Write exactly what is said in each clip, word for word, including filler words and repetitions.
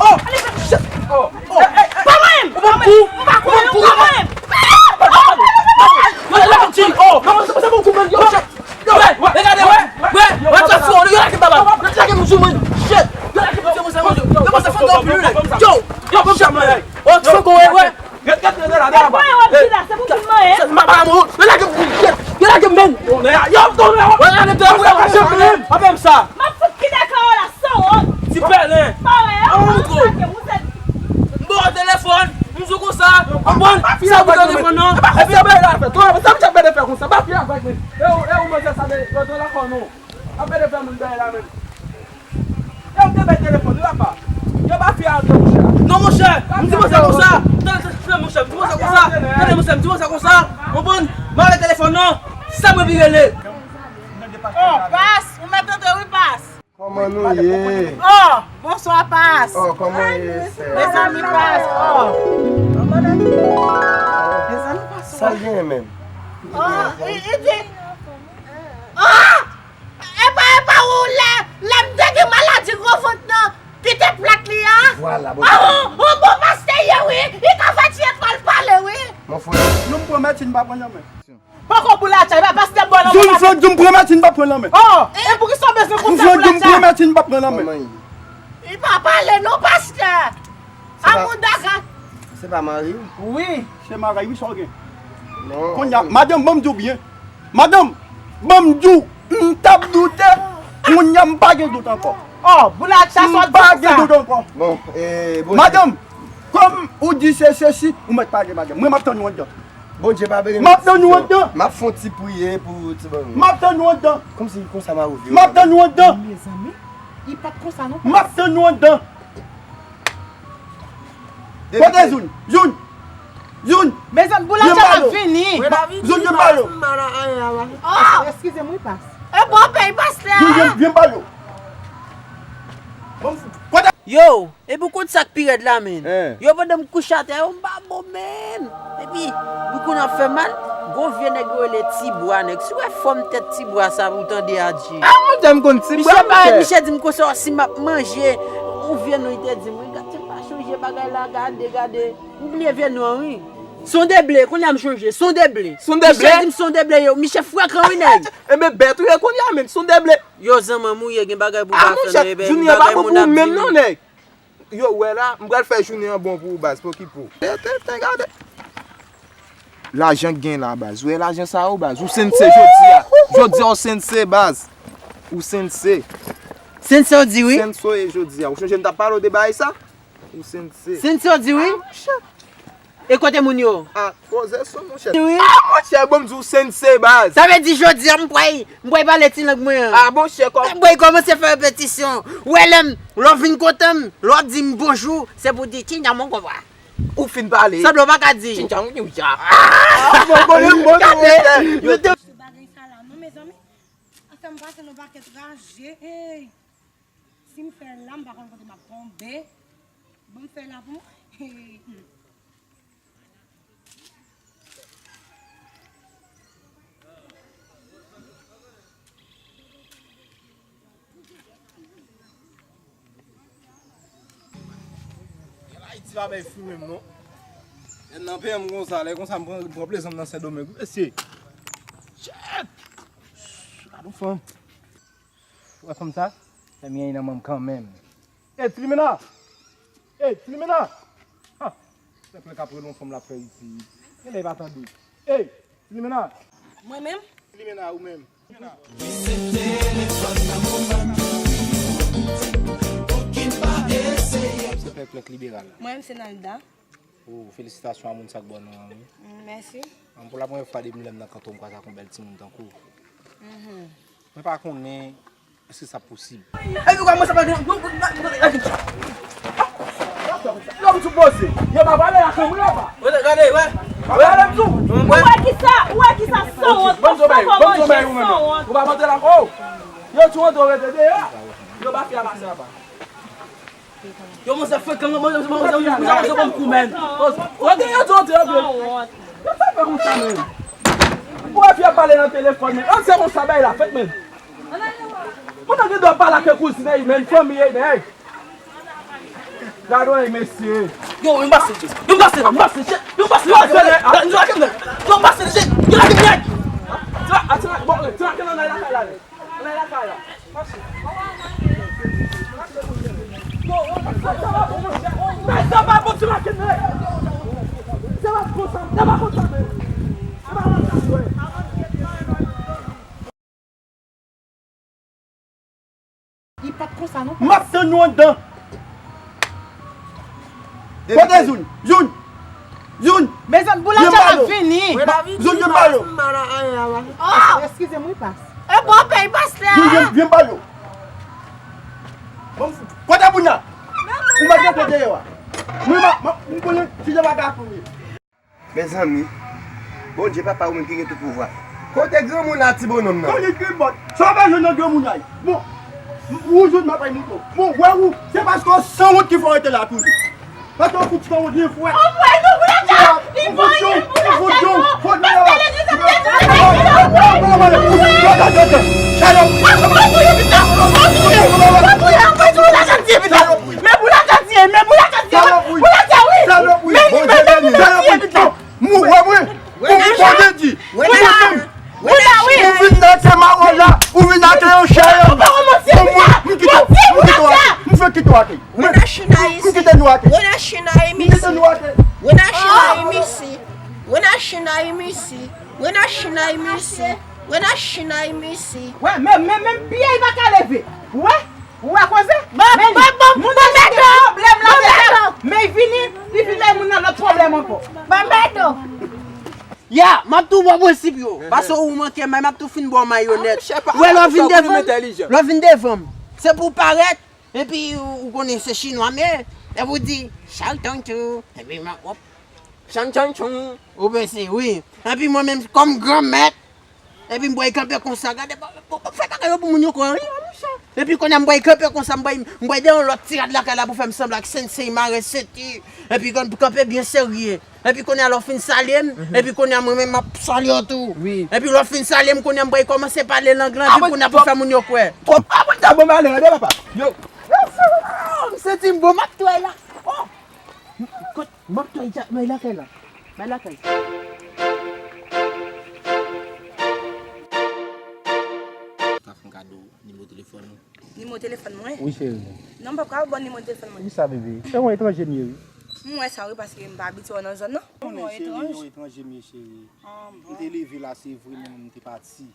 Oh! Shit! Oh! Oh! Pa mwen! Pa mwen! Pa mwen! Pa mwen! Yo lage m ti! Oh! Non, se pa sa pou koupe yo! Yo! Wè! Wè! Wè! Wè! Yo lage m baba! Yo lage m sou mwen! Shit! Yo lage m sou mwen! Yo! Yo! Yo! Yo! Yo! Yo! Ret, ret, ret, ret, ret, ret. Mwen w ap di la, se pou fin manyen. Se pa mwen, yo lage m, yo lage m menm. Yo, yo, yo, yo. Wè, lage m, yo lage m. Pa fè m sa. M ap fout kidnapè w la, sanwont. Ti pèlen. Pa wè, yo, m ap lage w, se. M ba w telefòn, m di w konsa, konprann, sa pou telefòn nan. Epi sa bay la fè, sa m t ap fè konsa, pa fè avèk mwen. E ou, e ou, manzè sa de, yo, yo, la fò nou. Ap gade fè moun bagay la menm. Yo te bay telefòn, yo pa. Yo pa fè antre, monchè. Non, monchè, m di konsa konsa. Tande, tande, monchè, m di konsa konsa. Tande, monchè, m di konsa konsa. Konprann? M ale telefòn nan. Sa mwen pi rele. Oh, Pas, ou mèt antre wi, Pas. Kòman nou ye? Oh, bonswa, Pas. Oh, kòman ye, sè? Mezanmi, Pas. Oh. Mezanmi, Pas. Sa l genyen menm? Oh, li, li di. Oh! Epa, epa, ou lè, lè m te gen maladi gwo vant nan, ki te plat li a? Vwala, bon. Ah, oh, oh, bon pastè ye, wi. Li ka fè ti etwal pale, wi. Mon frè. Nou m pwomèt si n pa pran lanmè. Poko boul atcha, epa pastè bò lanmè. Joun Flo di m pwomèt si n pa pran lanmè. Oh, e poukisa w bezwen konsa boul atcha? Joun Flo di m pwomèt si n pa pran lanmè. Li pa pale non, pastè. Amoun daga. Se pa mari w? Wi. Se mari, wi, sa w gen. Non. Kounye a, madanm, ban m di w byen. Madanm, ban m di w, m t ap doute, kounye a m pa gen dout ankò. Oh, boul atcha, sa w di konsa? M pa gen dout ankò. Bon, eh, Bondye. Madanm, kòm ou di se sesi, ou mèt pale, madanm. Mwen, m ap tann ou anndan. Bondye pa beni. M ap tann ou anndan. M ap fè yon ti priyè pou ti bann. M ap tann ou anndan. Kòmsi konsa m a ouvri. M ap tann ou anndan. Mezanmi, li pa t konsa non. M ap tann ou anndan. Kote Zoun? Zoun! Zoun! Mezanmi, boul atcha ap vini. Zoun, vin ba yo. Oh! Eskize m wi, Pas. E bon, pèy pastè a. Zoun, vin, vin ba yo. Bon, kote? Yo, epi w konn sa k pi rèd la, menn? Yo, pandan m kouche atè, yo, m pa bon, menn. Epi, boukou nan fè mal, gon vye nèg yo rele Ti Bwa, nèg. Si w wè fòm tèt Ti Bwa sa, ou tande, adje. Ah, mon Dieu, m konn Ti Bwa, misye pa, monchè. Misye di m konsa, si m ap manje, ou vye non, li te di m, wi, gad, m pa chonje bagay la, gade, gade. M bliye vye non an, wi. Sondeble, kounye a m chonje, Sondeble. Sondeble? Misye di m Sondeble, yo, misye frekan, wi, nèg. Enben, bèt ou ye kounye a, menn, Sondeble. Yo, zanmanm ou ye, gen bagay pou w pa fè, non, enben, bagay moun ap di, wi. Yo, wè la, m pral fè jounen an bon pou ou, baz, pokipe w. Te, te, te, gade. Lajan k gen la, baz. Ou wè lajan sa yo, baz. Ou sense jodi a. Jodi a, ou sense, baz. Ou sense. Sense, w di wi. Sense, w ye jodi a. Ou chonje m t ap pale w de bagay sa? Ou sense. Sense, w di wi. Ah, monchè. E kote moun yo? Ah, poze sou, monchè. Wi. Ah, monchè, bon, m di w sense, baz. Sa vle di jodi a, m pral, m pral pale ti lang mwen an. Ah, monchè, kòm. M pral kòmanse fè repetisyon. Ou wè lè m, lè w vin kote m, lè w di m bonjou, se pou di, "Chincha mon konpwa." Ou fin pale. Sanble w pa ka di. Chincha mon konpwa. Ah, bon, bon, bon, bon, monchè. Yo te. Bagay sa la, non, mezanmi. Sa fè m pase nan pakèt raje. Hey. Si m fè l la, m pa konn kote m ap tonbe. Bon, m fè l la pou mwen. Ayiti pa bay fou menm non. Lè nan peyi m konsa, lè konsa m pran, pran plezi m nan Sendomeng. Mesye. Shit! Gade yon fanm. Ou wè fanm sa? Fè m gen nan men m kanmenm. Ey, Tilimena! Ey, Tilimena! Ha! Nèg la k ap rele yon fanm l ap fè isit. Genlè li pa tande. Ey, Tilimena! Mwen menm? Tilimena, ou menm? Tilimena. Se Pèplèk Liberal. Mwen menm se Nalda. Oh, felisitasyon a moun sa k ba w non an, wi. Mm, mèsi. An, pou la premyè fwa depi lè m nan kanton, m kwaz ak yon bèl timoun tankou w. Mhm. Mwen pa konnen èske sa posib. Epi kòman sa pa gen. Lòm sou poze. Yo pa pale la chanm la pa. Gade, wè. Pa pale m tou. Ou wè ki sa, ou wè ki sa sanwont, ou fò manje sanwont. Ou pa manje la, oh. Yo tou antre rete deyò. Yo pa fè a pase anba. Yo, mwen se frekan, mwen, mwen, mwen, mwen, mwen, mwen, mwen, mwen, mwen. Yo, yo, yo, yo, yo. Yo, sa fè konsa, men. Ou wè fi ap pale nan telefòn, men. An, se konsa, bay la, fèt, men. Moun nan gen dwa pale ak kouzin, men, fanmi, men. Gade, wi, mesye. Yo, yo, pase, yo, pase, yo, pase, yo, pase, yo, pase, yo, pase, yo, pase, yo, pase, yo, lage nèg. Atira, atira, bon, atira, atira, nan lakay la, men. Li pa t konsa non. M ap tann nou anndan. Kote Zoun? Zoun! Zoun! Mezanmi, Boulacha ap vini. Zoun, vin ba yo. Oh! Eskize m, wi, pas. E bon, pèy pas la. Zoun, vin, vin ba yo. Bon, kote moun nan? Ou mèt rete deyò a. Mwen, mwen, mwen konnen si jan bagay pou ye. Mezanmi, Bondye papa ou menm ki gen tout pouvwa. Kote granmoun la ti bonòm nan? Konnen ki bòt. Sa w bezwen nan granmoun la? Bon, ou jwenn m ap bay mouton. Bon, wè ou, se paske w sanwont ki fè w rete la toujou. Paske w fout sanwont, li fwè. Anmwey non, Boulacha! Li vanyan, Boulacha non! Paske lè nou t ap fè travay, li vanyan! Salòp! Anmwey, Boulacha tiye pita! Anmwey, Boulacha tiye pita! Men Boulacha tiye, men Boulacha tiye, Boulacha, wi! Men li, men li, men li tiye pita! Mou, wè mwen! Ou vin pale di! Ou vin nan te mawon la! Ou vin nan te yon chè! Ou pa kòmanse pita! Ou mwen, m kite w! M kite w ate! M fè kite w ate! Wena China isi. Wena China isi. Wena China isi. Wena China isi. Wena China isi. Wena China isi. Wè, men, men, men, pye li pa ka leve. Wè, wè koze. Men li, moun nan gen pwoblèm la deja. Men li vini, li vin bay moun nan lòt pwoblèm ankò. Ban m bay do. Ya, m ap tou ba w prensip yo. Paske ou manke may, m ap tou fin ba w mayonèt. Wè, lè w vin devan m, lè w vin devan m, se pou w parèt. Epi ou, ou konnen se chinwa m ye. Epi ou di, "Chal tonton." Epi m ap, wòp. Chan chan chon. Ou panse, wi. Epi mwen menm, kòm granmèt, epi m bwè kanpe konsa, gade, bon, bon, bon, fè bagay yo pou moun yo kwè, wi. Epi kounye a m bwè kanpe konsa, m bwè, m bwè de yon lòt ti rad lakay la pou fè m sanble ak sensei mare senti. Epi kanpe byen serye. Epi kounye a lè w fin salye m, epi kounye a mwen menm m ap salye w tou. Wi. Epi lè w fin salye m, kounye a m pral kòmanse pale lang lan, epi kounye a pou fè moun yo kwè. Twòp apre sa, bon malè, tande papa. Yo. M santi m bon, m ap twè la. Oh! Kot, m ap twè, men lakay la. Men lakay. Ta fè m kado nimewo telefòn ou. Nimewo telefòn mwen? Wi, cheri. Non, m p ap ka ba w nimewo telefòn mwen. Poukisa, bebe? Se yon etranje m ye, wi. M wè sa, wi, paske m pa abitye w nan zòn nan. Konnen, cheri, yon etranje m ye, cheri. Ah, bon. M te leve la, se vre, men m te pati.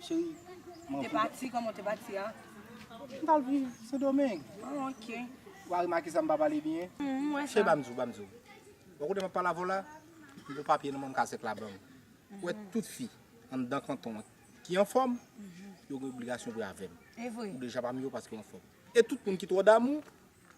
Cheri, m anvi. Te pati? Kòman w te pati a? M t al viv Sendomeng. Ah, ok. Ou pa remake sa, m pa pale byen? Mm, m wè sa. Cheri, ban m di w, ban m di w. Bon, kote m ap pale avè w la, m gon papye nan men m, kazèk la ban m. Ou wè tout fi anndan kanton an ki anfòm, yo gen obligasyon pou yo avè m. E vre. Ou deja pami yo paske w anfòm. E tout moun ki twò damou,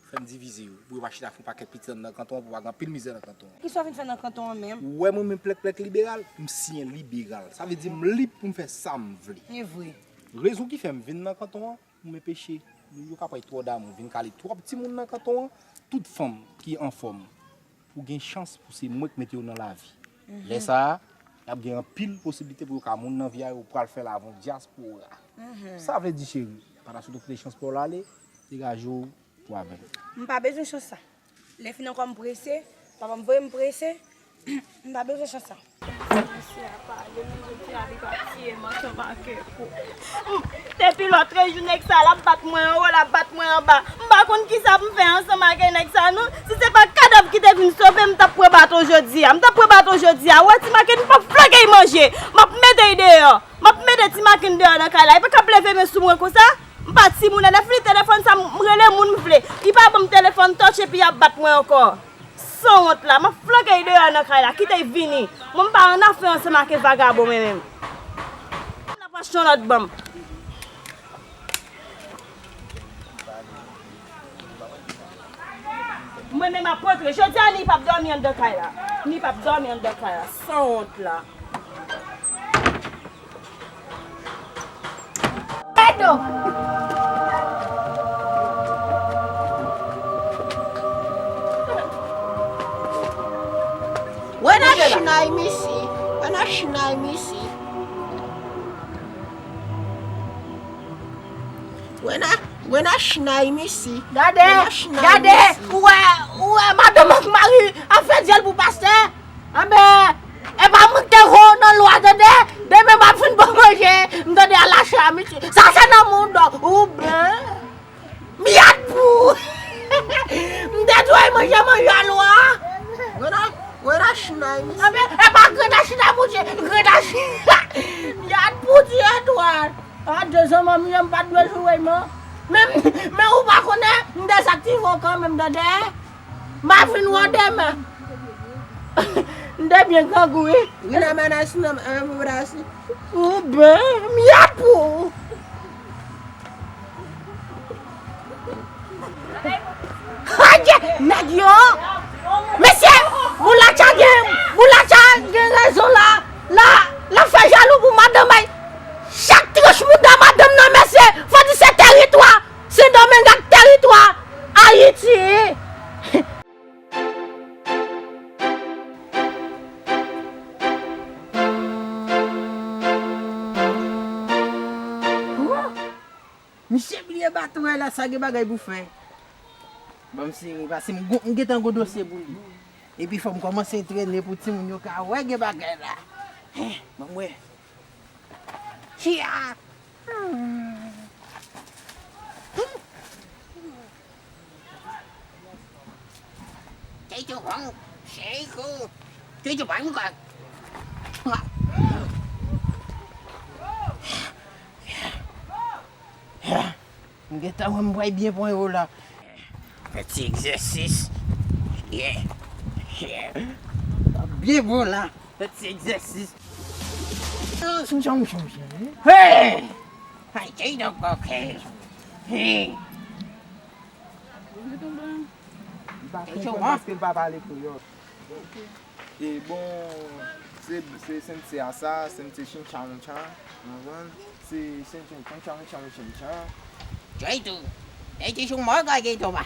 fè m divize yo. Pou yo pa chita fè yon pakèt pitit anndan kanton an, pou pa gen anpil mizè nan kanton an. Kisa w vin fè nan kanton an menm? Ou wè mwen menm plèk plèk liberal, m siyen liberal. Sa vle di m lib pou m fè sa m vle. E vre. Rezon ki fè m vin nan kanton an, m enpeche yo ka pran twò damou, vin kale twòp timoun nan kanton an, tout fanm ki anfòm. Pou gen chans pou se mwen k mete yo nan lavi. Lè sa a, y ap gen anpil posiblite pou yo ka moun nan vi a, yo pral fè lavi yon dyaspora. Sa vle di, cheri, pa ta sot okipe chans pa w la ale, degaje w pou avè m. M pa bezwen chans sa. Lè fini ankò m prese, papa m voye m prese, M pa bezwen chans sa. Mesye a pale, men jodi a li pa tiye m ansanm ak Eko. M, depi lòt jou nèg sa l ap bat mwen anwo, l ap bat mwen anba. M pa konn kisa pou m fè ansanm ak nèg sa non. Si se pa kadav ki te vin sove m, m t ap pran baton jodi a. M t ap pran baton jodi a. Wè Ti Maken m p ap flanke l manje. M ap mete l deyò. M ap mete Ti Maken deyò nan kay la. Li pa kab leve men sou mwen konsa. M pa timoun, lè fini telefòn sa, m rele moun m vle. Li pa ban m telefòn touch epi y ap bat mwen ankò. Sanwont la, m ap flanke l deyò nan kay la, kite l vini. Mwen m pa annafè ansanm ak vagabon mwen menm. N ap achte yon lòt ban m. Mwen menm ap rantre. Jodi a, ni p ap dòmi anndan kay la. Ni p ap dòmi anndan kay la. Sanwont la. Edo! Wena chinay misi, wena chinay misi. Wena, wena chinay misi. Gade, gade, ou wè, ou wè madanm ak mari ap fè dyòl pou pastè? Anben, e pa mwen ki te voye w nan lwa, tande? Demen m ap fin ba w manje, m tande a lache a misye. Sa se nan moun ou ben. Myad pou ou. M te dwe manje manje a lwa. Wena, wena chinay misye. Anben, e pa grenn a chita pou Dye, grenn a chita. Myad pou Dye etwal. A, de zanmi m pa t dwe joure m non. Men, men ou pa konnen, m dezaktive w kanmenm, tande? M a vin wè w demen. M te byen grangou, wi. Wi, nan manaj, nan, nan manaj. Ou ben, myad pou ou. Adje, nèg yo! Mesye, moulatcha gen, moulatcha gen rezon la. La, l ap fè jalou pou madanm ay. Chak tranch mouda madanm nan, mesye, fò di se teritwa. Sendomeng ak teritwa Ayiti. Misye bliye baton an la, sa gen bagay pou fè. Ban m sere, paske m gon, m gentan gon dosye pou li. Epi fò m kòmanse antrene pou timoun yo ka wè gen bagay la. Ban m wè. Chia! Tchèytou, bon, tchèytou, tchèytou, bon, bon. M gentan wè m pral byen pran yo la. Fè ti egzèsis. Yeah. Yeah. Byen bon la. Fè ti egzèsis. Hey! Ay, tchèytou, ok. Hey! Li pa konprann paske l pa pale kreyòl. E bon, se, se Cynthia sa, Cynthia Chincha Moncha, ou konprann? Se Cynthia Chincha Moncha Moncha Moncha. Joy tou. Joy te sou mò gade tou ba.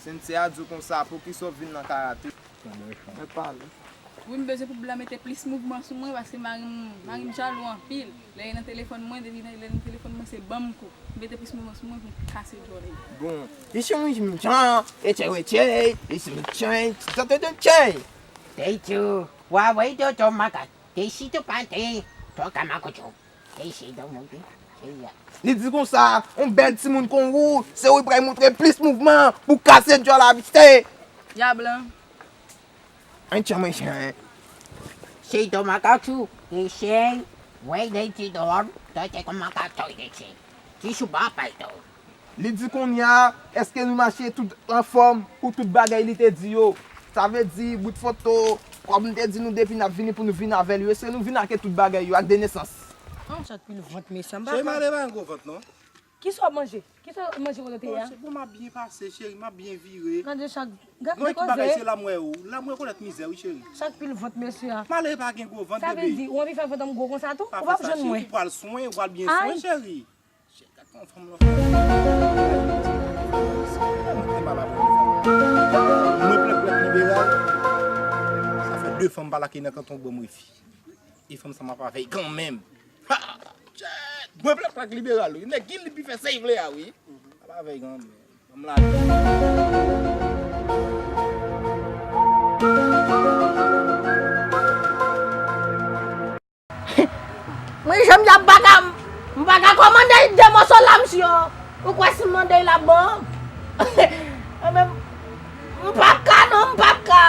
Cynthia di w konsa, poukisa w vin nan karate? Mèt pale. Wi, m bezwen pou blan mete plis mouvman sou mwen, paske mari m, mari m jalou anpil. Lè li nan telefòn mwen, depi lè li nan telefòn mwen, se ban m kou. Li mete plis mouvman sou mwen pou m kase djòl li. Bon, li se yon jan, etche, etche, li se yon chen, sa te de chen. Teytou, wa, wa, ito, to, maka, te si, to, pa, te, to, ka, mako, to. Te si, to, mo, te, te, ya. Li di konsa, yon bèl timoun kon ou, se ou ki pral montre plis mouvman pou kase djòl a, vite. Ya blan. An chan mwen chan. Chito makak chou, te chèy, wèy de ti dòm, to te kon makak to te chèy. Ti chou ba pay to. Li di kounye a, èske nou mache tout anfòm pou tout bagay li te di yo? Sa vle di, bout foto, kòm m te di nou depi n ap vini pou nou vin avè l yo, èske nou vin ak tout bagay yo, ak de nesans? An, chat pil vant, mesye, m pa Cheri, ka. Male pa yon gwo vant, non. Kisa w ap manje? Kisa w ap manje kote w te ye a? Bon, m ap byen pase, cheri, m ap byen vire. Gade chak, gade koze. Non, ki bagay se la m wè ou. La m rekonèt mizè, wi, cheri. Chak pil vant, mesye a. Malere pa gen gwo vant, bebe. Sa vle di, ou anvi fè vant an gwo konsa tou? Ou p ap jwenn mwen. Ou pral swen, ou pral byen swen, cheri. Cheri, gad kòman fanm lan fè. Mwen plèk plèk liberal. Sa fè de fanm pa lage nan kanton ban m refi. E fanm sa m ap avè l kanmenm. Ha! Tchèt! Mwen plak plak liberal, wi. Nèg ki li pi fè sa l vle a, wi. Ap avè l kanmenm. Ban m lage. M pa ka, m pa ka kòmande de moso lam si yo. Ou kwè si m mande l ap ban m? Mwen menm, m p ap ka non, m p ap ka.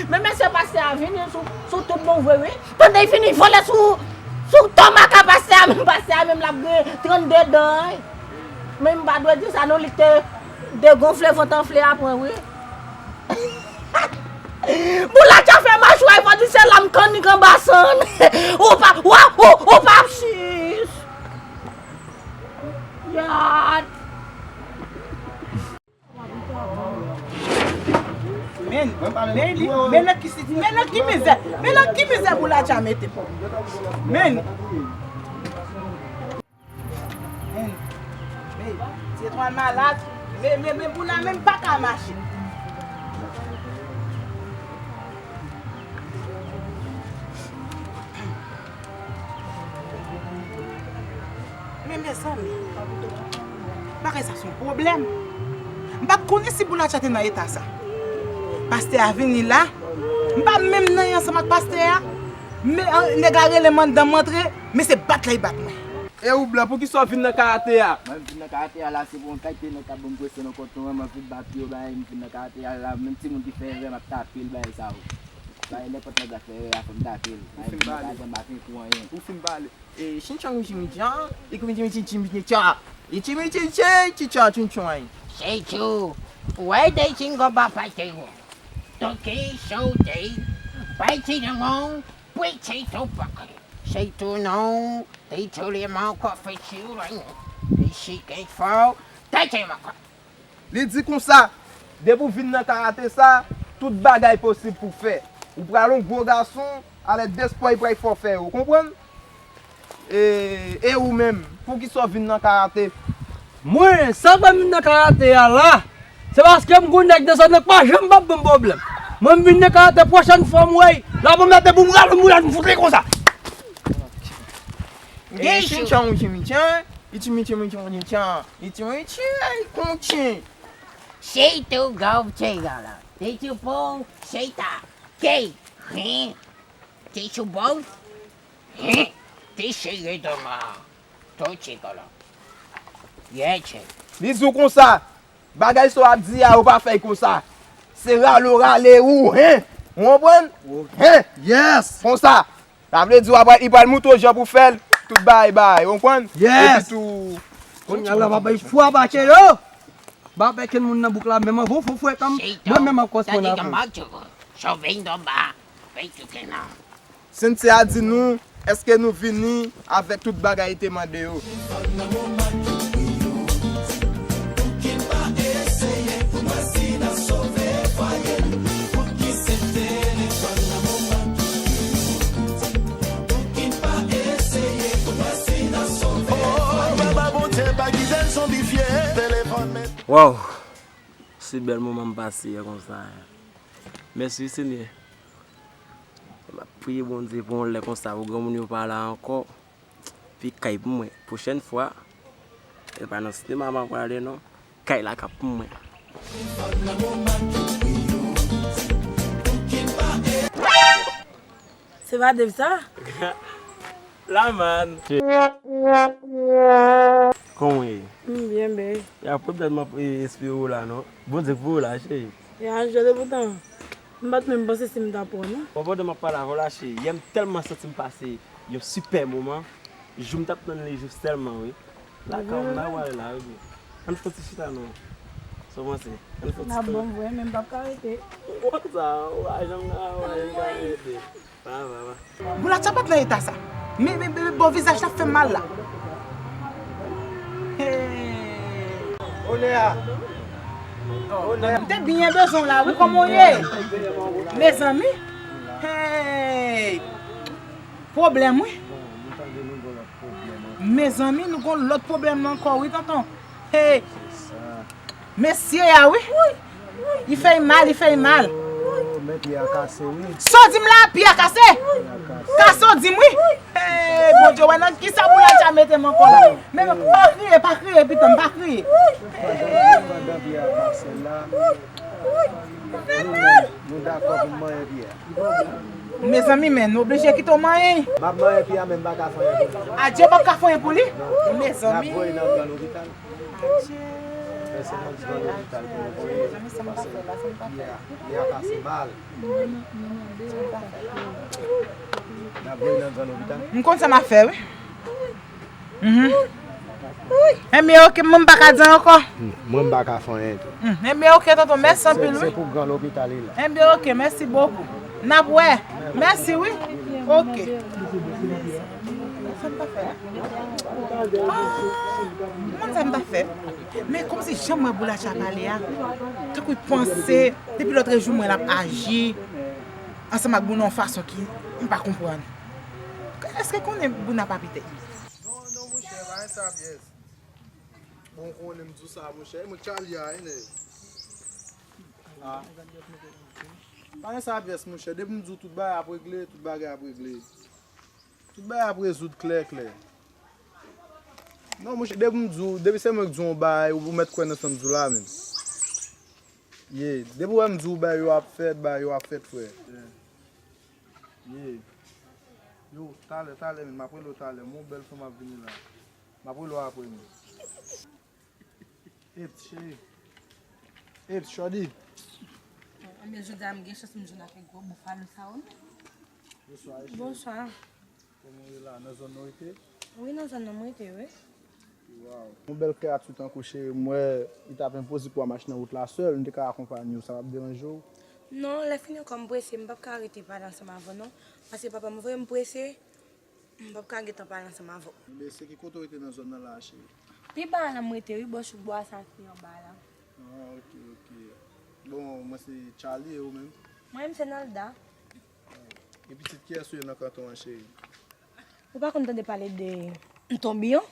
Men mesye pastè a vini sou, sou tout bon vre wi. Pandan l vini vole sou, sou tomak a pastè a, menm pastè a menm l ap gen trannde dan. Men m pa dwe di sa non, li te degonfle vant anfle apre wi. Boulatcha fè machwa, fò di se lam kannik anba sann. Ou pa, wa, ou, ou pa ap sis. Yat. Men, men li, men nan ki siti, men nan ki mizè, men nan ki mizè Boulatcha mete m. Men. Men, men, ti etwal malad, men, men, men Boula menm pa ka mache. Men mezanmi, bagay sa se yon pwoblèm. M pa t konnen si Boulatcha te nan eta sa. Pastè a vini la, m pa menm nan ansanm ak pastè a. Men, an, nèg la rele m anndan, m antre, men se bat la li bat mwen. E ou blan, poukisa w vin nan karate a? Mwen vin nan karate a la, se pou yon kalite nèg k ap ban m presyon nan kont mwen, mwen vin bat yo, bagay, m vin nan karate a la, menm timoun ki fè erè, m ap tape l, bagay sa yo. Bagay, nenpòt nèg la fè erè a, fò m tape l. Ou fin bale. Bagay, m pa gen kou anyen. Ou fin bale. E, chinchon, chinchon, chinchon, chinchon, chinchon, chinchon. Seytou, wè de chinchon pa pase yo. Toke, sote, bay ti dangon, pwete tou pake. Seytou non, te tou le man kò feti ou la. Te chike fò, tete makò. Li di konsa, depi w vin nan karate sa, tout bagay posib pou w fè. Ou pral yon gwo gason, alèdespwa li pral fè w fè yo, ou konprann? E, e ou menm, poukisa w vin nan karate? Mwen, sa fè m vin nan karate a la, se paske m gon nèg nan zòn nan k pa janm p ap ban m pwoblèm. Mwen, m vin nan karate, pwochèn fwa m wè l, l ap anmède pou m rale m boulèt, m fout li konsa. Gen chinchon, chinchon, chinchon, chinchon, chinchon, chinchon, chinchon, chinchon, chinchon. Seytou gòv tchega la. Te sou po, seyta. Ke, hen. Te sou bòs, hen. Te sere doma. To tchega la. Yè tche. Li di w konsa, bagay sa w ap di a, ou pa fè l konsa. Se rale w rale ou, hen. Ou konprann? Hen. Yes. Konsa. Sa vle di w ap, li pral moutre w jan pou fè l, tout bagay, bagay, ou konprann? Yes. Epi tou, kounye a la, m ap bay fwa bache yo. M ap bay kenn moun nan bouk la, menm anvan w fè w frekan, mwen menm m ap kòs mwen avè w. Cynthia di nou, èske nou vini avèk tout bagay li te mande yo? Waw! Se bèl moman m pase yè konsa. Mèsi wi Senyè. M ap priye Bondye pou yon lè konsa pou granmoun yo pa la ankò. Pi kay pou mwen. Pwochèn fwa, e pa nan sinema m ap prale non. Kay la k ap pou mwen. Se pa Dave sa? La man. Kòman w ye? M byen, babe. Ya, pwoblèm m ap, e, espere w la non. Bondye k voye w la, cheri. Ya, jodi poutan. M pa t menm panse si m t ap wè w non. Bon, pandan m ap pale avè w la, cheri, yè m tèlman santi m pase yon sipè moman. Jou m t ap tann li jis tèlman, wi. Lakay w m bay w ale la, wi. Ann fè yon ti chita non. Sa w panse? Ann fè yon ti chita. N ap bon vre, men m p ap ka rete. Ou wè sa, ou pa janm ka, ou pa janm ka rete. Pa, pa, pa. Boulatcha pa t nan eta sa. Men, men, men, men, bò vizaj la fè m mal la. Hey. Onè a. Onè a. M te byen bezwen w la, wi, kòman w ye? Mezanmi. Hey. Pwoblèm, wi. Mezanmi, nou gon lòt pwoblèm ankò, wi, tonton. Hey. Mesye a, wi. Li fè l mal, li fè l mal. Oh, men pye a kase, wi. Sa w di m la, pye a kase? Pye a kase. Kase w di m, wi. Hey, Bondye, wè nan kisa Boulatcha mete m ankò la. Men pa kriye, pa kriye, pitit mwen, pa kriye. Pandan, pandan pye a kase la, nou menm, nou dakò pou n manyen pye a. Mezanmi, men nou oblije kite w manyen. M ap manyen pye a, men m pa ka fè anyen pou li. Adje, w p ap ka fè anyen pou li? Mezanmi. N ap voye nan gran lopital. Adje. Men se nan gran lopital pou nou voye. Mezanmi, sa m ta fè la, sa m ta fè la. Pye a, pye a kase mal. N ap voye nan gran lopital. M konn sa m ap fè, wi. Mhm. Enben, oke, mwen m pa ka di ankò. Mwen m pa ka fè anyen tou. Hmm, enben, oke, tonton, mèsi anpil, wi. Se pou gran lopital li la. Enben, oke, mèsi bokou. N ap wè. Mèsi, wi. Oke. Sa m ta fè la? Ah, mwen sa m ta fè. Men kòmsi jan m wè Boulacha pale a, tankou l panse, depi lòt jou m wè l ap aji ansanm ak Bouna yon fason ki m pa konprann. Èske konnen Bouna pa pete? Non, non, monchè, pa gen sa pyès. Bon, konnen m di w sa, monchè. E mwen k Charlie a, wi, nèg. Ah. Pa gen sa pyès, monchè. Depi m di w tout bagay ap regle, tout bagay ap regle. Tout bagay ap rezoud klè, klè. Non, monchè, depi m di w, depi se mwen k di w yon bagay, ou mèt kwè nan sa m di w la, menm. Ye, depi w wè m di w bagay yo ap fèt, bagay yo ap fèt, frè. Ye. Yo, talè, talè, men m ap rele w talè. M wè yon bèl fanm ap vini la. M ap rele w apre, men. Eps, cheri. Eps, shorty. Anben, jodi a m gen chans m jwenn avèk gwo bouffalo sa yo, non. Bonswa, cheri. Bonswa. Kòman w ye la? Nan zòn nan w rete? Wi, nan zòn nan m rete, wi. Waw. Yon bèl kreyati tankou cheri m wè, li t ap enposib pou w mache nan wout la sèl, m te ka akonpanye w, sa p ap deranje w? Non, lè fini ankò m prese, m p ap ka rete pale ansanm avè w non, paske papa m voye m prese, m p ap ka gentan pale ansanm avè w. Men se ki kote w rete nan zòn nan la, cheri? Pi ba la m rete, wi, bò chouk bwa sa ki anba la. Ah, ok, ok. Bon, mwen se Charlie, e ou menm? Mwen menm se Nalda. E pitit kiyès ou ye nan kanton an, cheri? Ou pa konn tande pale de Tonbiyon?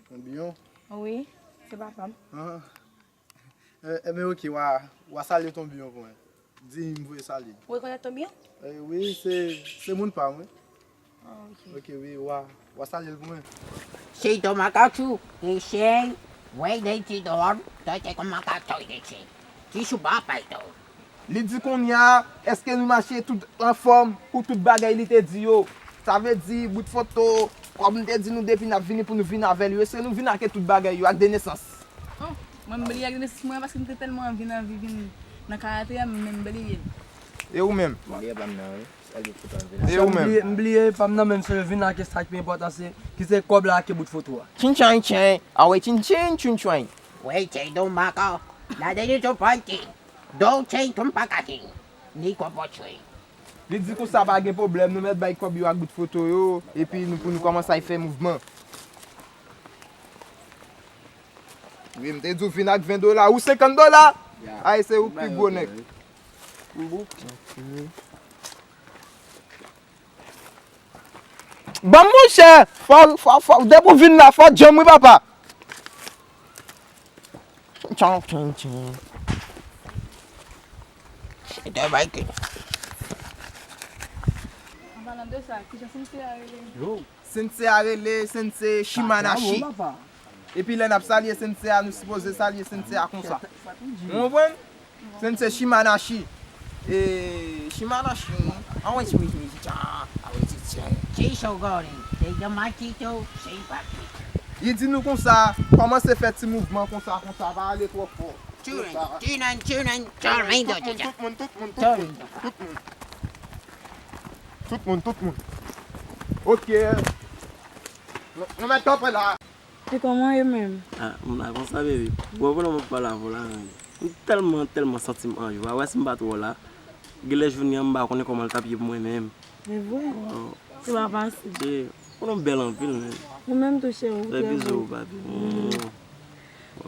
Tonbiyon? Wi, se papa m. Ah. Eh, enben, ok, w a, w a salye Tonbiyon pou mwen. Di m voye salye. Ou rekonèt Tonbiyon? Eh, wi, se, se moun pa m, wi. Ah, ok. Ok, wi, w a, w a salye l pou mwen. Cheri, ton makachou, e cheri, wey de ti don, to te kon makachou de cheri. Ti chou pa pay to. Li di kounye a, èske nou mache tout anfòm pou tout bagay li te di yo? Sa vle di, bout foto, kòm m te di nou depi n ap vini pou nou vin avè l yo, èske nou vin ak tout bagay yo, ak de nesans? Oh, mwen m bliye ak de nesans mwen paske m te tèlman anvi, anvi vin nan karate a, m menm bliye l. E ou menm? M bliye pa m nan, wi. E ou menm? M bliye, m bliye pa m nan, men m sot vin la, ke sa ki pi enpòtan, se, ki se kòb la, ke bout foto a. Chin chin chin, awe chin chin chin chin. Wey, cheri, don maka, la de yo panti, don cheri, ton pakati, ni kòb cheri. Li di konsa pa gen pwoblèm, nou mèt bay kòb yo ak bout foto yo, epi nou, pou nou kòmanse al fè mouvman. Wi, m te di w vin ak ven dola ou senkant dola. Ya. Ay, se ou k pi gwo nèg. M bouke. Ban m monchè, fò, fò, fò, depi w vin la, fò w djanm wi papa. Tchan, tchan, tchan. Se de bagay. An palan de sa, kijan Sensei a rele? Yo. Sensei a rele Sensei Shimanashi. Epi lè n ap salye Sensei a, nou sipoze salye Sensei a konsa. Ou konprann? Sensei Shimanashi. E, Shimanashi, awe, awe, awe, Shogori, Shogori. Li di nou konsa, kòmanse fè ti mouvman konsa, konsa, pa ale twò fò. Chunin, chunin, chunin, chunin, tout moun, tout moun, tout moun, tout moun, tout moun. Tout moun, tout moun. Ok. Nou, nou mèt kanpe la. E kòman w ye menm? Ah, m la konsa, baby. Bon, pandan m ap pale avè w la, men, m tèlman, tèlman santi m an jwa. Wè, si m pa t wè w la, genlè jounen an, m pa konnen kòman l t ap ye pou mwen menm. Se vre? Oh. Se pa fasil. Che, ou konn ou bèl anpil, men. Ou menm tou, cheri, ou trè bèl. Fè bizou, papi. Mm.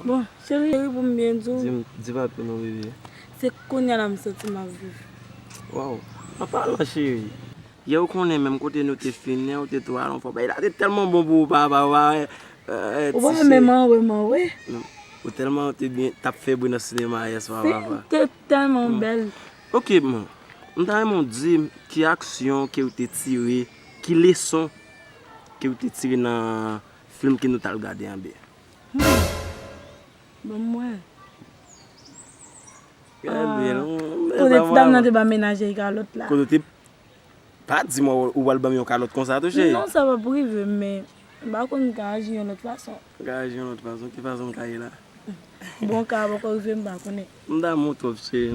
Bon, cheri, cheri, pou m byen di w. Di m, di papi non, bebe. Se kounye a la m santi m ap viv. Waw. An palan, cheri. Yè ou konnen menm kote nou te fin, ou te tou al yon fwa. Bagay la te tèlman bon pou ou, papa, ou pa wè, eh, eh, ti cheri. Ou pa wè menm an wè, m an wè. Non. Ou tèlman ou te byen, t ap fè bri nan sinema yè swa, papa. Te tèlman bèl. Ok, bon. M ta renmen w di m ki aksyon ke w te tire, ki leson ke w te tire nan fim ke nou t al gade an byen. Hmm. Bon, mwen. Gade, ah, non, Kote ti dam nan te ba menaj li kalòt la? Kote w te Pa di m ou pral ban m yon kalòt konsa tou, cheri. Non, sa p ap rive m, men m pa konn m ka aji yon lòt fason. Ou ka aji yon lòt fason? Ki fason m ka ye la? Bon, ka poko rive, m pa konnen. M damou w twòp, cheri.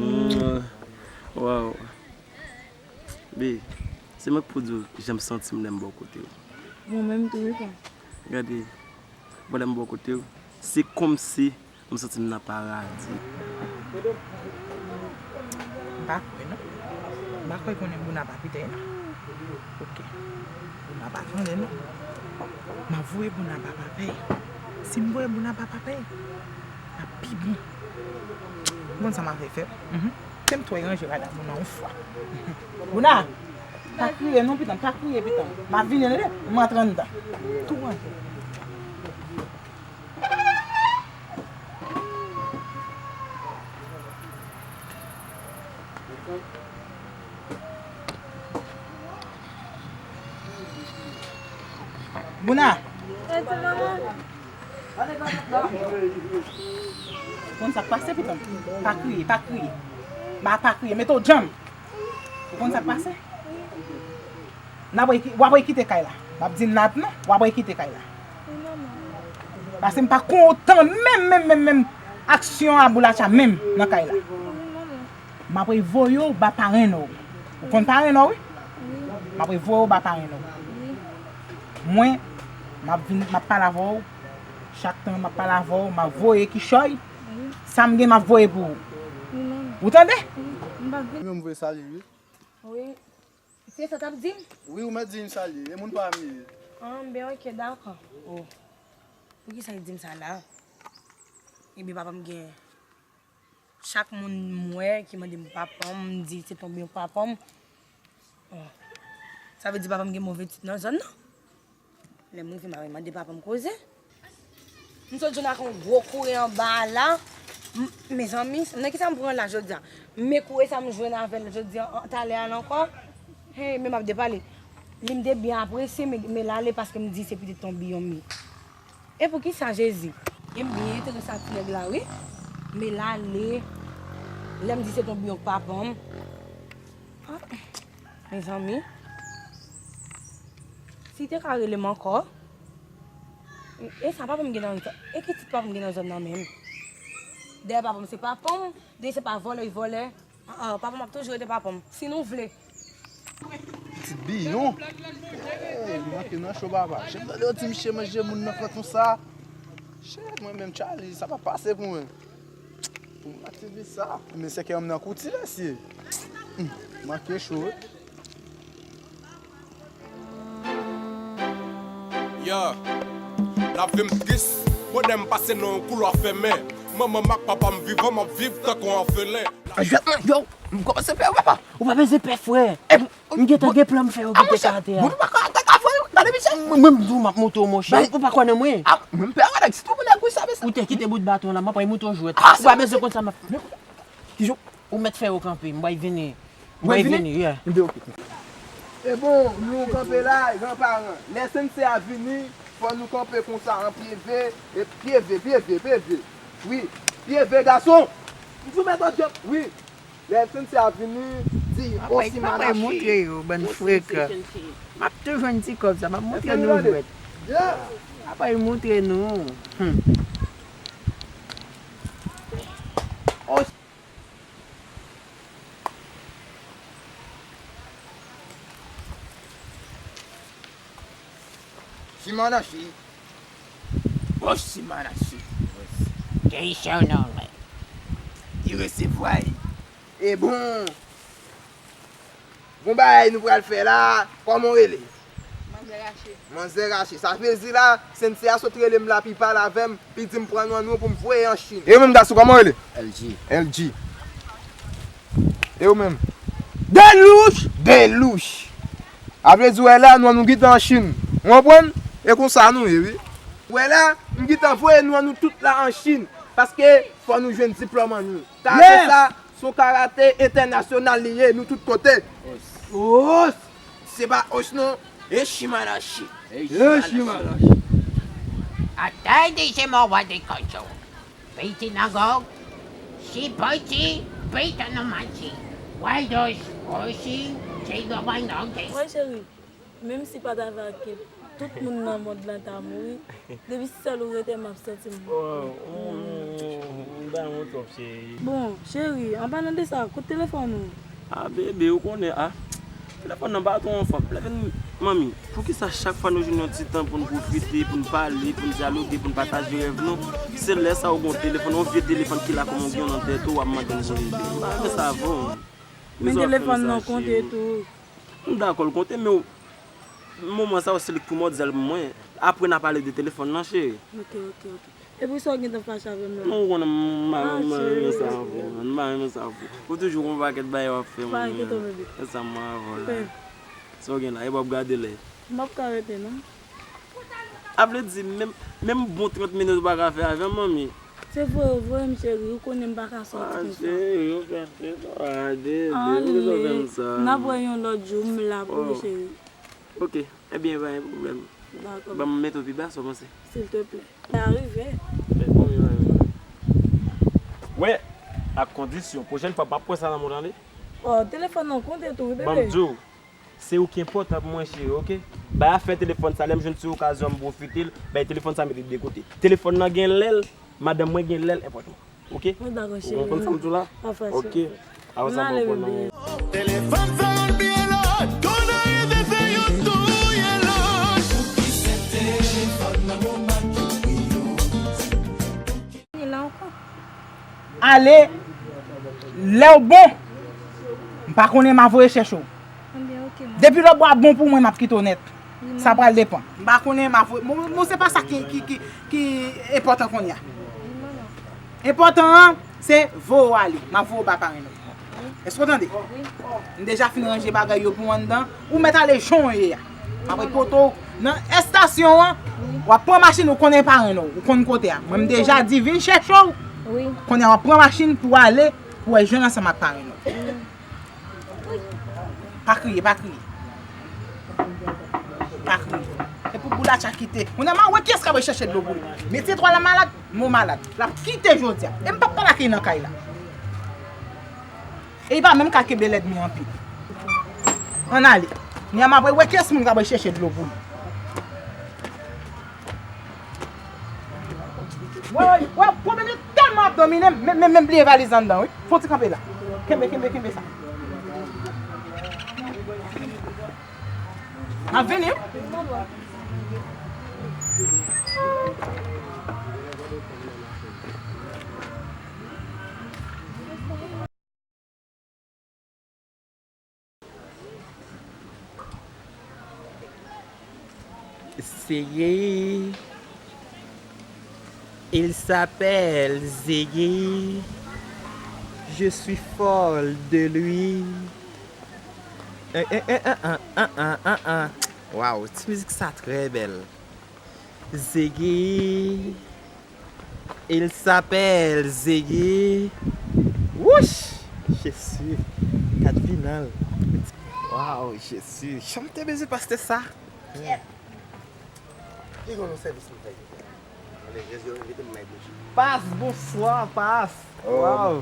Waw. Babe, se mwen k pou di w jan m santi m lè m bò kote w. Mwen menm tou, wi, pa. Gade, bon, lè m bò kote w, se kòmsi M santi m nan paradi. M pa kwè non. M pa kwè konnen Bouna pa pitay non. Oke. Bouna pa tande non. M ap voye Bouna ba papay. Si m voye Bouna ba papay, l ap pi bon. Ou konn sa m ap fè? Mhm. Fè m twò ranje rad a Bouna yon fwa. Bouna! Pa kriye non, pitit, pa kriye, pitit. M ap vini, tande? M antre anndan. Tou ranje. Bouna! Ou konn sa k pase, pitit? Pa kriye, pa kriye. Ba, pa kriye, mete w djanm. Ou konn sa k pase? N ap rey ki-, w ap rey kite kay la. M ap di n ap non, w ap rey kite kay la. Paske m pa kontan menm, menm, menm, menm aksyon Aboulacha menm nan kay la. M ap rey voye w ba parenn ou. Ou konn parenn ou, wi? M ap rey voye w ba parenn ou. Mwen, m ap vin, m ap pale avè w. Chak tan m ap pale avè w, m ap voye kichòy. Sa m gen, m ap voye pou ou. Ou tande? Mwen, m voye salye, wi. Wi. Se sa w t ap di m? Wi, ou mèt di m sa l ye. E moun pa m li ye. Ah, ben, ok, dakò. Oh. Poukisa l di m sa la? Ebyen, papa m gen chak moun m wè ki mande m papa m, m di se tonbe yon papa m. Oh. Sa vle di papa m gen move tit nan zòn nan? Lè m rive, m a mande papa m koze. M sot jwenn ak yon gwo koure anba a la. M-, mezanmi, nan kisa m pran la jodi a? Men koure sa m jwenn avè l jodi a, an, talè a la ankò. Hey, men m ap depale. Li m te byen apresye, men, men l ale paske m di se pitit Tonbiyon m ye. E poukisa, Jezi? E m byen enterese ak ti nèg la, wi. Men l ale. Lè m di se Tonbiyon k papa m. Ah, mezanmi. Si te ka rele m ankò. E sa papa m gen nan zòn, e ki tit papa m gen nan zòn nan menm? Dayè papa m se papa m, dayè se pa vòlè, vòlè. Ah, ah, papa m ap toujou rete papa m. Si nou vle. Pitit Biyon. Hey, li manke nan cho papa. Jan m tande yo di misye manje moun nan fè konsa. Shit, mwen menm Charlie, sa pa pase pou mwen. Pou m aktive sa. Men se kè m nan kouti mesye. Hmm, manke cho wi. Yeah. Lavi m tris, bonè m pase nan yon koulwa fèmen. Manman m ak papa m vivan, m ap viv tankou anfelen. Jwèt mwen, yo, m kòmanse pè, papa. Ou pa bezwen pè, frè. M gentan gen plan m fè yo kite sa atè a. Bon, pa ka, pa ka fè yo. Gade misye. Mwen, mwen, m di w m ap montre w, monchè. Ou pa kwè nan mwen? Ah, mwen, m pè avè nèg, sitou pou nèg wi sa, mesye. Ou te kite bout baton la, m ap montre w jwèt. Ou pa bezwen konn sa m ap. Kijan? Ou mèt fè yo kanpe, m bay vini. M bay vini, yeah. Ebyen, ok. E bon, nou kanpe la, gran paran. Lè Sensei a vini, fò nou kanpe konsa an pye ve, e pye ve, pye ve, pye ve. Wi, pye ve, gason. M sou mèt djòb, wi. Lè Sensei a vini, di, osi manache. Moutre yo, bann frekan. M ap tou jwenn ti kòb sa, m ap moutre nou jwèt. Apre, moutre nou. Hmm. Shimanashi. Oh, Shimanashi. Te ichè w nan lè. Li resevwa l. E bon. Gon bagay nou pral fè la, kòman w rele? Manzè Rache. Manzè Rache. Sa vle di la, Sensei a sot rele m la, pi pale avè m, pi di m pran non nou pou m voye an Chin. E ou menm gason, kòman w rele? L G. L G. E ou menm? Delouch! Delouch! A vle di, wè la, nou, nou gentan an Chin. Ou konprann? E konsa nou ye, wi. Wè la, m gentan voye nou, nou tout la an Chin. Paske fò nou jwenn diplòm an nou. Talè sa, se yon karate entènasyonal li ye, nou tout kote. Os. Se pa os non, e Shimanashi. E Shimanashi. Atay de se mò wa de kocho. Piti nan gòg, si piti, pita nan manti. Why does Rosie say the why not? Wè cheri, menm si pa t avè ak tout moun nan mond lan ta mouri, depi sèl ou rete m ap santi m. Oh, oh, oh, oh, m ba yon twòp cheri. Bon, cheri, an palan de sa, kote telefòn ou? Ah bebe, ou konnen, ah. Telefòn nan pa twò anfòm. Lè vin, manmi, poukisa chak fwa nou jwenn yon ti tan pou n pwofite, pou n pale, pou n dyaloge, pou n pataje rèv nou, se lè sa ou gen yon telefòn, yon vye telefòn ki la kòm yon gyon nan tèt ou, w ap mande m pou l ede? M pa renmen sa avè w. Men telefòn nan konte tou. M dakò l konte, men w, moman sa yo se li k primòdyal pou mwen. Apre n a pale de telefòn nan, cheri. Ok, ok, ok. Epi sa w gentan fache avè m la? Non, ou konnen m pa renmen sa avè w, m pa renmen sa avè w. Ou toujou gon pakèt bagay w ap fè, mwen. Pa enkyete w, bebe. E sa m avè w la. Sa w gen la, e w ap gade lè. M ap ka rete, non. A vle di, menm, menm bon trant minit ou pa ka fè avè m, manmi. Se voye, voye m, cheri, ou konnen m pa ka sòti konsa. Ah, cheri, ou fè fè, ah, bebe, poukisa w fè m sa? N ap wè yon lòt jou, m la pou ou, cheri. Ok, ebyen, pa gen pwoblèm. Dakò. Ban m mete w pi ba, sa w panse? Silteplè. Sa rive. Wè, ak kondisyon, pwochèn fwa, m p ap pran sa nan men w, tande? Oh, telefòn nan konte tou, wi, bebe. Ban m di w, se ou ki enpòtan pou mwen, cheri, ok? Bay afè telefòn sa, lè m jwenn ti okazyon, m pwofite l, bay telefòn sa, mete l de kote. Telefòn nan gen lè l, madanm mwen gen lè l enpòtan. Ok? Mwen dakò, cheri. Ou konprann sa m di w la? Ok. Apre sa, mwen pran nan men w. Telefòn sa yon byen lòt, kounye a se yo touye lòt. Poukisa telefòn nan bon matou yo? Ni la ankò. Ale, lè w bon, m pa konnen m a voye chèche w. Ebyen, ok, manmi. Depi lòt bò a bon pou mwen, m ap kite w nèt. Wi, manmi. Sa pral depann. M pa konnen m a voye, bon, bon, se pa sa ki, ki, ki, ki enpòtan kounye a. Wi, manmi. Enpòtan an, se voye w ale. M ap voye w ba parenn ou. Wi. Èske w tande? Wi. M deja fin ranje bagay yo pou w anndan. Ou mèt ale jan w ye a. M ap ret pote w nan estasyon an. Wi. W ap pran machin, ou konnen parenn ou. Ou konn kote a. Mwen, m deja di vin chèche w. Wi. Kounye a, w ap pran machin pou w ale, pou w al jwenn ansanm ak parenn ou. Wi. Pa kriye, pa kriye. Pa kriye. Se pou Boulacha kite. Moun nan, m a wè kiyès k ap al chèche dlo pou li. Mesye twa la malad, m malad. L ap kite jodi a. E m p ap pale ak li nan kay la. E li pa menm ka kenbe lènmi anpil. Ann ale. Kounye a m ap wè kiyès moun k ap al chèche dlo pou li. Wè, wè, wè, pwoblèm yo tèlman ap domine m, men, men, men bliye valiz anndan, wi. Fò w ti kanpe la. Kenbe, kenbe, kenbe sa. M ap vini, wi. Ziggy. Il s'appelle Ziggy. Je suis folle de lui. Eh, eh, eh, ah, ah, ah, ah, ah, ah. Waw, ti mizik sa trè bèl. Ziggy. Il s'appelle Ziggy. Wouch! Jezi. Gad final. Waw, Jezi. Jan m te bezwen pastè sa. Ki gon yon sèvis m fè yo? Ann legliz yo envite m bay bouch. Pas, bonswa, pas. Oh, waw.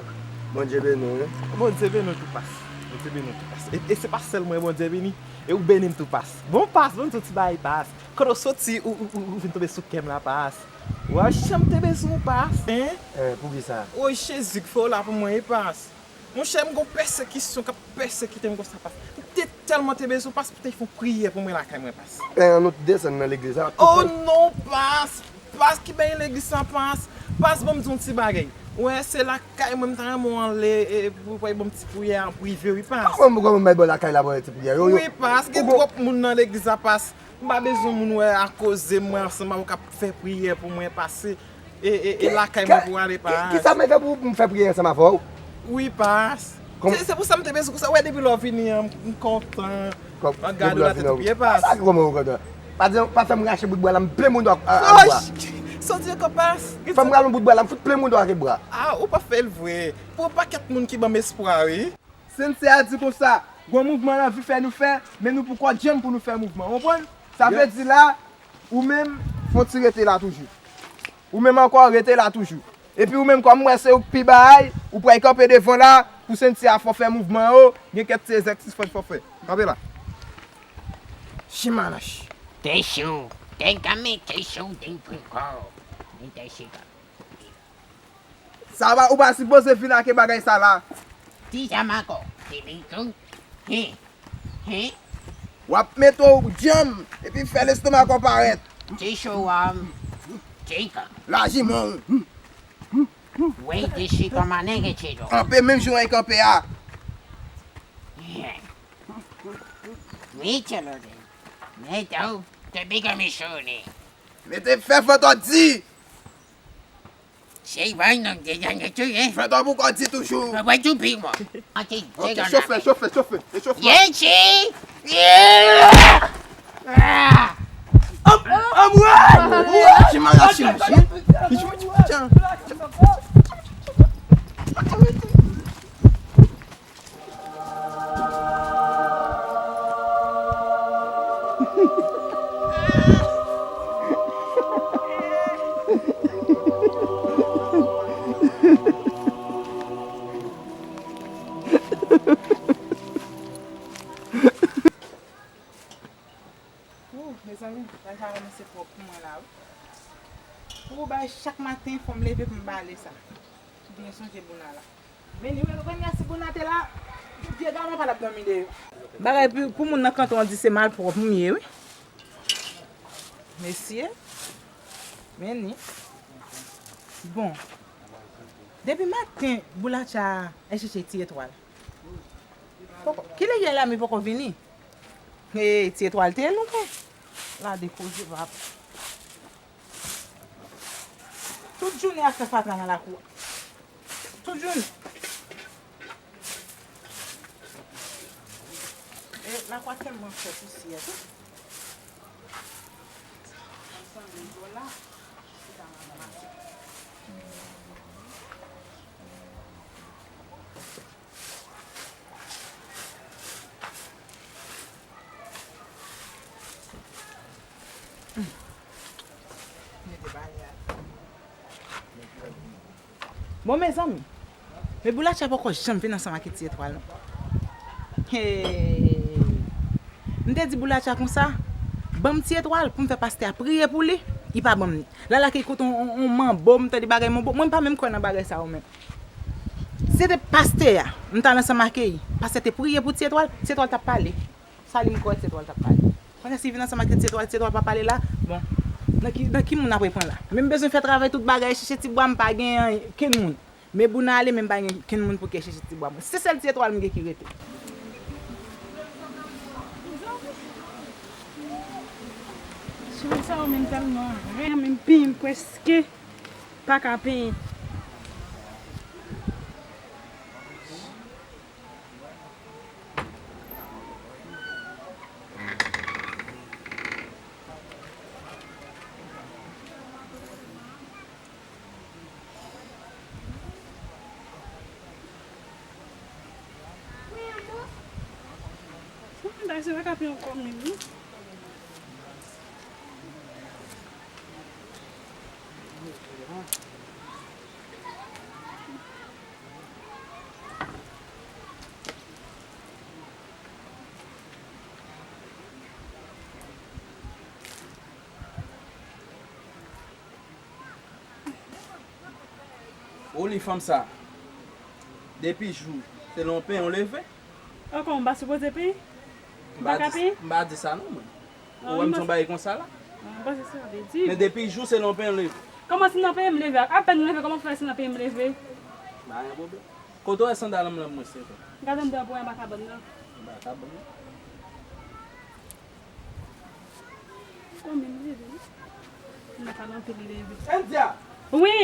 Bondye beni w, wi. Bondye beni w tou, pas. Bondye beni w tou, pas. E, e se pa sèl mwen Bondye beni. E ou beni m tou, pas. Bon, pas, bon, soti bay, pas. Kote w soti, ou, ou, ou, ou vin tonbe sou kè m la, pas. Waw, jan m te bezwen w, pas. Hein? Eh, poukisa? Woy, Jezi, k fè w la pou mwen, wi, pas. Monchè, m gon pèsekisyon k ap pèsekite m konsa, pas. M te tèlman te bezwen w, pas, pou te fè yon priyè pou mwen lakay mwen, pas. Eh, ann nou desann nan legliz la. Oh non, pas. Pas, ki bagay legliz sa, pas. Pas, ban m di w yon ti bagay. Wè, se lakay mwen, m ta renmen w ale, e, pou, pou w ban m ti priyè an prive, wi, pas. Kòman, kòman m bay bò lakay la pou w ti priyè? Yo, yo. Wi, pas, gen twòp moun nan legliz la, pas. M pa bezwen moun wè a koze mwen ansanm avè w k ap fè priyè pou mwen pase e, e, e lakay mwen pou ale, pas. Ki, ki, kisa m fè pou, pou m fè priyè ansanm avè w? Wi, pas. Se, se pou sa m te bezwen konsa. Wè, depi lè w vini an, m kontan. An gade w la tèt ou pye, pas. Sa ki kòman ou kontan? Pa di, pa fè m rache bout bwa la, m plen moun dwa ak bwa. Sa w di ankò, pas? Fè m rale yon bout bwa la, m fout plen moun dwa ak bwa. A, ou pa fè l vre. Pou yon pakèt moun ki ban m espwa, wi. Sensei a di konsa, gon mouvman lanvi fè nou fè, men nou poko djanm pou nou fè mouvman, w konprann? Sa vle di la, ou menm, fò w ti rete la toujou. Ou menm ankò, rete la toujou. Epi ou menm, kòm m wè se ou k pi bay, ou pral kanpe devan la, Pou senti a fò fè mouvman yo, gen kèk ti egzèsis fò fò fè. Kanpe la. Chimanash. Te chou, te game, te chou, te poko. Ni te chika. Sa va, ou pa sipoze vin ak bagay sa la. Ti sa mako, ti li tou. Hen. Hen. W ap mete w djanm, epi fè lestomak ou parèt. Ti chou, um, chika. Laji men w. Wey, ti chika manen ke chito. Kanpe menm jan w kanpe a. Hen. Mi chelo de. Mete w, te biga mi choni. Mete fè fantò di. Sei vai non de yang de tu eh. Fè tan pou kò di toujou. Vai tu pimo. Ati, ok, chofe, chofe, chofe. E chofe. Yeti. Amwe! Ti manda chim chim. Ooh, mezanmi, bagay sa kòmanse pwòp pou mwen la wi. Ooh, bagay chak maten fò m leve pou m bale sa. Byen sonje Bouna la. Men li menm konnya si Bouna te la, vye gaman pa t ap dòmi deyò. Bagay pou, pou moun nan kanton an di se malpwòp m ye wi. Mesye. Men ni. Bon. Depi maten Boulacha al chèche ti etwal. Poko, kilè yè la men poko vini? Hey, ti etwal te lwen. La depoze pap. Tout jounen ap fè fatra nan lakou a. Tout jounen. E lakou a tèlman fè pousyè tou. Sanble dlo la, se ta nan mase. Bon, mezanmi, men Boulacha poko janm vin ansanm ak ti etwal non. Hey. M te di Boulacha konsa, ban m ti etwal pou m fè pastè a priye pou li, li pa ban m li. Lala ke kote on, on, on manbo, m tande bagay manbo. Mwen m pa menm kwè nan bagay sa yo menm. Se te pastè a, m t al ansanm ak li. Pastè te priye pou ti etwal, ti etwal t ap pale. Sa li m kwè ti etwal t ap pale. Konnya si vin ansanm ak ti etwal, ti etwal pa pale la, bon, nan ki, nan ki moun ap reprann la? Men m bezwen fè travay tout bagay, chèche ti bwa, m pa gen anyen, kenn moun. Men Bouna ale, men m pa gen kenn moun pou k chèche ti bwa mwen. Se sèl ti etwal m gen ki rete. Cheve sa yo menm tèlman ren, menm penyen m prèske pa ka penyen. Mwen ta se pa ka pran yon kòm li. Ou li fanm sa. Depi jou, se lè w penyen w leve. Ankò, m pa sipoze penyen? M pa ka penyen? M pa di sa non, mwen. Ou wè m di yon bagay konsa la? Mwen panse se yon de di. Men depi jou, se lè w penyen w leve. Kòman si nan penyen m leve? Apèn m leve, kòman fè si nan penyen m leve? Pa gen pwoblèm. Kote w wè sandal m lan mwen, se vre? Gade m de pou wè m pa ka bann nan. M pa ka bann nan. Konbyen m leve wi? M pa nan pil leve. Cynthia! Wi!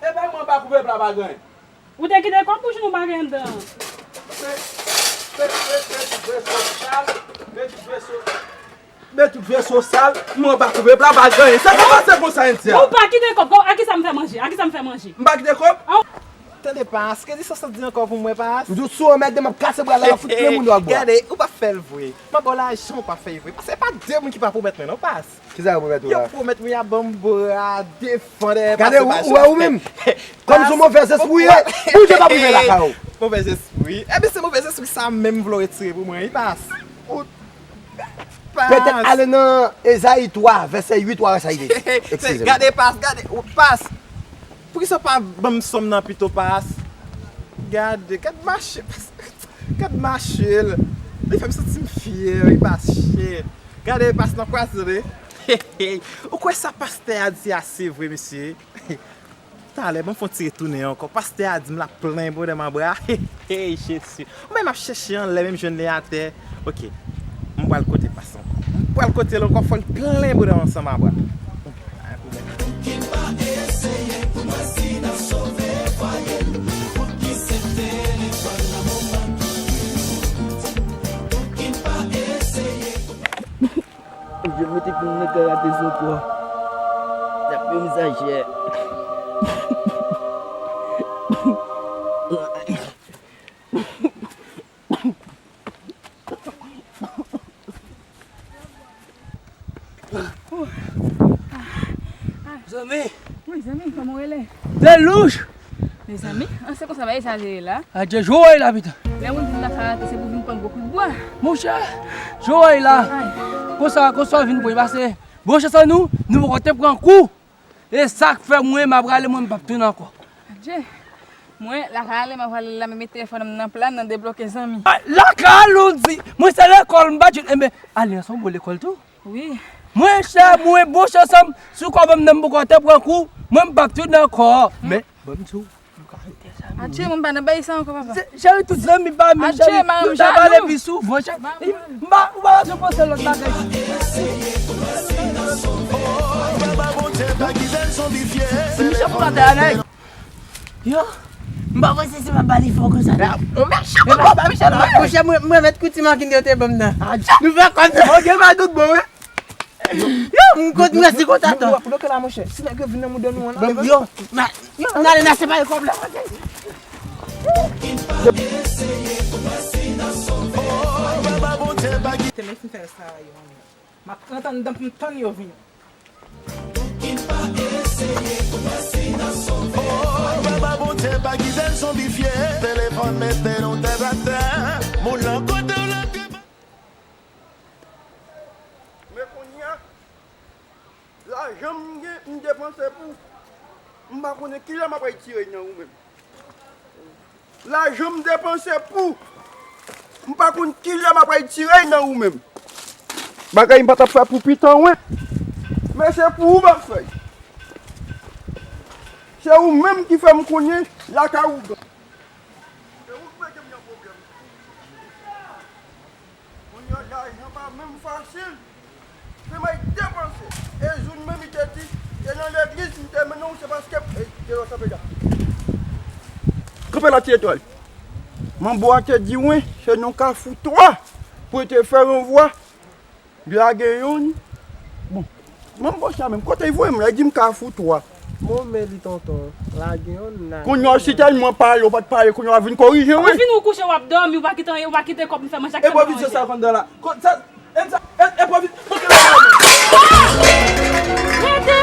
E bay mwen anba koupe pla pa gen. Ou te kite kòb ou jwenn ou pa gen anndan? Men, men, men, men tout veso sal, men tout veso sal, mwen anba koupe pla pa gen. Sa kòmanse konsa, Cynthia? Ou pa kite kòb, kòb, a kisa m fè manje? A kisa m fè manje? M pa kite kòb? An. Tande pas, ke di sa sa di ankò pou mwen pas? M di w si w anmède m ap kase bra la, m ap fout plen moun yo ak bra. Gade, ou pa fè l vre. M ap ba w lajan, ou pa fè l vre. Paske se pa de moun ki pa pwomèt mwen non pas. Kisa yo pwomèt ou la? Yo pwomèt mwen y ap ban m bra, devan dèyè. Gade, ou wè ou menm. Kòm se yon movèz espri ou ye, Bondye p ap rive lakay ou. Movèzespri. Ebyen, se movèzespri sa menm m vle w retire pou mwen, wi, pas. Ou, pas. Petèt ale nan Ezayi twa, vèsè uit, w a wè sa li te di. Eskize m. Gade, pas, gade, ou, pas. Poukisa w pa ban m sòm nan pito, pas? Gade, gad mache, pas. Gad mache l. Li fè m santi m fyè, wi, pas, chè. Gade, pas, nan kwaze, wi. Ou kwè sa pastè a di a se vre, mesye? Talè, ban m fè yon ti retounen ankò. Pastè a di m l ap plen bòdè m an bra. Hey, Jezi. Mwen menm ap chèche anlè, menm jwenn li atè. Ok. M pral kote pas ankò. M pral kote l ankò, fò l plen bòdè m ansanm a bra. Oubyen mete pou m nan karate sou kò. Dapre mizajè. Zanmi. Wi, zanmi, kòman w rele? Delouch! Mezanmi, an se konsa bagay sa jere la. Adje, jwe w la, pita. Lè moun vin nan karate, se pou vin pran gwo kout bwa. Monchè, jwe w la. Ay. Konsa, konsa w vin pran, pase. Bon, chans an nou, nou poko te pran kou. E sa k fè mwen, m ap rale, mwen, m p ap tounen ankò. Adje. Mwen, lakay ale, m ap rale la, men mete telefòn m nan pla, nan debloke zanmi. Lakay ale, w di, mwen, se lekòl, m pa t jwenn, enben, ale, se yon bon lekòl tou. Wi. Mwen, chè, mwen, bon chans an m, si w ka ban m nan, m poko te pran kou, mwen, m p ap tounen ankò. Men, ban m di w, nou ka rete zanmi. Adje, mwen pa nan bagay sa ankò, papa. Cheri, tout zanmi pa menm, cheri. Adje, nou ta pale pi souvan, cheri. M pa, ou pa bezwen panse lòt bagay. Misye pou atè a, nèg. Yo, m pa panse se pa bali fò konsa, non. Monchè, mwen, mwen mèt kouti makin yo te ban m nan. Nou fè kòb nan. Yo, m kont mèsi konsa, non. Bloke la, monchè. Si nèg yo vin nan mouda nou an, yo, n ale, n a separe kòb la. Te mèt fin fè sa yo. M ap rant anndan pou m tann yo vini. Papa Bondye pa kite n zonbifye. Telefòn mete nou tèt atè. Moun lan kote w la ke. Men kounye a, lajan m gen, m depanse pou. M pa konnen kilè m ap retire nan ou menm. Lajan m depanse pou. M pa konn kilè m ap retire nan ou menm. Bagay m pa t ap fè pou pitan wen. Men se pou ou m ap fè. Se ou menm ki fè m konnen lakay ou. Se ou k mete m nan pwoblèm. Kounye a, lajan pa menm fasil. Se mwen depanse. E Zoun menm li te di, se nan legliz m te mennen w, se paske, e, te lòt sa peda. Kanpe la, ti etwal. Manbo a te di wen, se nan Kafou twa pou l te fè ranvwa. Lage yonn. Bon. Manbo sa menm, kote l voye m la, li di m Kafou twa. Bon, men li tonton, lage yonn, lage yonn. Kounye a, si tèlman pale, ou pa t pale, kounye a, vin korije, wi. Ou vin ou kouche, w ap dòmi, ou pa kite anyen, ou pa kite kòb m fè manje ak sa m manje. E pwovizyon sa konn dan la. Kon sa, e sa, e, e pwovizyon. Rete!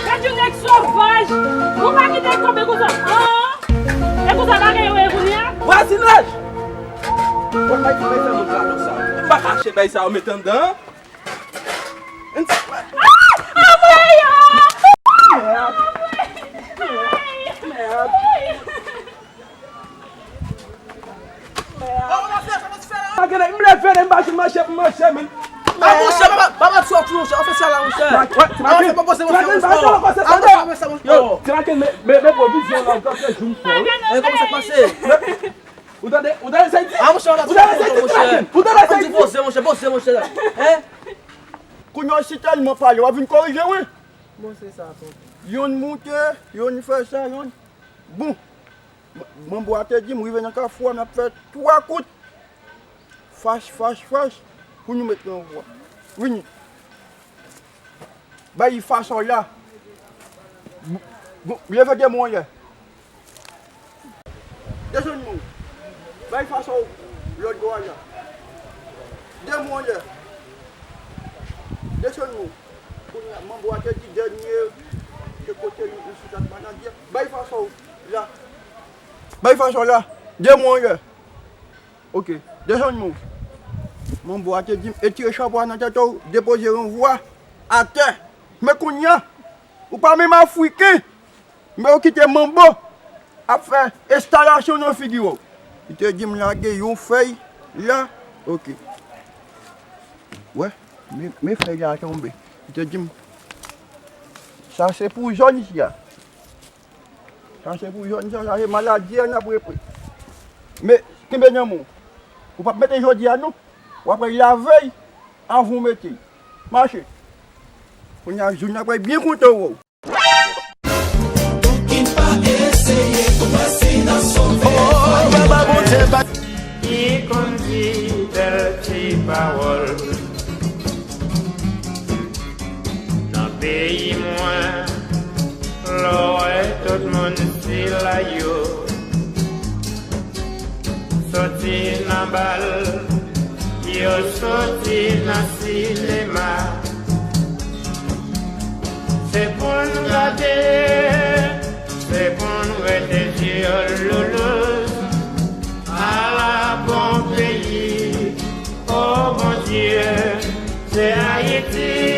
Gad yon nèg sovaj! Ou pa kite kòb e konsa. Ah! E konsa bagay yo ye kounye a? Vwazinaj! Bon, bay, bay sa moun sa konsa. M pa kache bay sa yo met anndan. M leve, m pa jwenn manje pou manje, men. Ah, monchè, papa, papa, ti wè, monchè, an fè sa la, monchè. An fè pa poze, monchè, monchè. An fè sa, monchè. Yo, Kraken, men, men, men pwovizyon la, gade jou m fè, wi. E kòman sa pase? Ou tande, ou tande sa l di? Ah, monchè, ou tande sa l di, Kraken? Ou tande sa l di? Poze, monchè, poze, monchè. Hein? Kounye a, si tèlman pale, w ap vin korije, wi. Bon, se sa, tonton. Yonn moute, yonn fè sa, yonn. Bon. M-, manbo a te di m, rive nan kafou a, n ap fè twa kout. Fach, fach, fach, pou nou met ranvwa. Vini. Bay fach sa w la. Bon, bon, leve de men w anlè. Desann men w. Bay fach sa w lòt bò a la. De men w anlè. Desann men w. Kounye a, manbo a te di dènye, se kote nou, nou sot ak manadjè. Bay fach sa w la. Bay fach sa w la. De mwen yè. Ok. Desann mwen. Manbo a te di m etire chapo a nan tèt ou, depoze ranvwa atè. Men kounye a, ou pa menm afriken. Men ou kite manbo ap fè enstalasyon nan figi w. Li te di m lage yon fèy la. Ok. Wè, men, men fèy la tonbe. Li te di m, sa se pou zòn isi a. Sa se pou jèn sa, sa se maladi a n ap repre. Men, kenbe nan men w. Ou p ap mete jodi a non. W ap lave l avan w mete l. Mache. Kounye a, Zouna pral byen kontan wè w. Ki konn di bèl ti pawòl. Nan peyi mwen, lè w wè tout moun se la yo soti nan bal, yo soti nan sinema. Se pou n gade, se pou n rete zye loulouz. Ala bon peyi, o Bondye, se Ayiti.